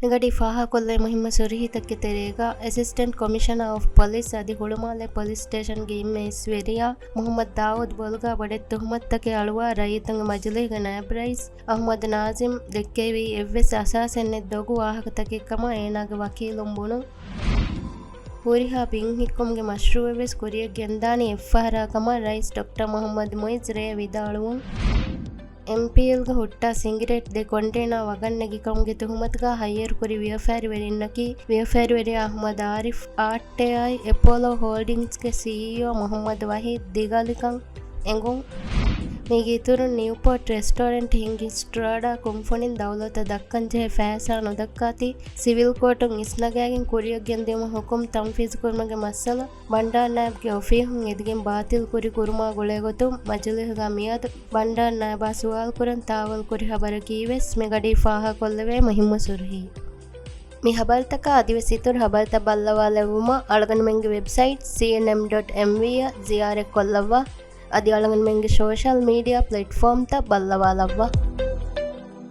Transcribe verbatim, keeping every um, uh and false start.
މިގަޑީ ފާހަގަކޮށްލެވޭ މުހިއްމު ސުރުހީތަކުގެ ތެރޭގަ، އެސިސްޓެންޓް ކޮމިޝަނަރ އޮފް ޕޮލިސް އަދި ހުޅުމާލެ ޕޮލިސް ސްޓޭޝަންގެ އިމްއޭ އިސްވެރިޔާ މުހައްމަދު ދާއޫދު ބޮލުގަ ބޮޑެތި ތުހުމަތުތަކެއް އަޅުވާ ރައްޔިތުންގެ މަޖިލީހުގެ ނާއިބު ރައީސް އަޙްމަދު ނާޒިމް ދެއްކެވީ އެއްވެސް އަސާސެއް ނެތް ދޮގު ވާހަކަތަކެއް ކަމަށް އޭނާގެ ވަކީލުން ބުނުން. ހުރިހާ ބިން ހިއްކުމުގެ މަޝްރޫއެއް ވެސް ކުރިޔަށް ގެންދާނީ އެއްފަހަރާ ކަމަށް ރައީސް ޑޮކްޓަރ މުޙައްމަދު މުޢިއްޒު ރޭ ވިދާޅުވުން. އެމްޕީއެލްގަ ހުއްޓާ ސިނގިރޭޓް ދެ ކޮންޓޭނާ ވަގަށް ނެގި ކަމުގެ ތުހުމަތުގަ ހައްޔަރުކުރި ވިޔަފާރިވެރިންނަކީ، ވިޔަފާރިވެރިޔާ އަޙްމަދު އާރިފް އާއްޓޭއާއި، އެޕޯލޯ ހޯލްޑިންގސްގެ ސީއީއޯ މުޙައްމަދު ވަޙީދު ދިގާލިކަން އެނގުން. މީގެ އިތުރުން، ނިއުޕޯޓް ރެސްޓޯރެންޓް ހިންގި ސްޓްރާޑާ ކުންފުނިން ދައުލަތަށް ދައްކަންޖެހޭ ފައިސާ ނުދައްކާތީ، ސިވިލް ކޯޓުން އިސްނަގާގެން ކުރިޔަށް ގެންދިއުމަށް ހުކުމް ތަންފީޒުކުރުމުގެ މައްސަލަ، ބަންޑާރު ނާއިބުގެ އޮފީހުން އެދިގެން ބާތިލް ކުރި ކުރުމާ ގުޅޭގޮތުން، މަޖިލީހުގަ މިއަދު ބަންޑާރު ނާއިބާ ސުވާލުކުރަން ތާވަލް ކުރި ޚަބަރަކީ ވެސް މިގަޑީ ފާހަގަކޮށްލެވޭ މުހިއްމު ސުރުހީ. މި ޚަބަރުތަކާ އަދިވެސް އިތުރު ޚަބަރުތައް ބައްލަވާލެއްވުމަށް އަޅުގަނޑުމެންގެ ވެބްސައިޓް ސީއެންއެމް ޑޮޓް އެމްވީއަށް ޒިޔާރަތްކޮށްލައްވާ. އަދި އަޅުގަނޑުމެންގެ ސޯޝަލް މީޑިއާ ޕްލެޓްފޯމްތައް ބައްލަވާލައްވާ.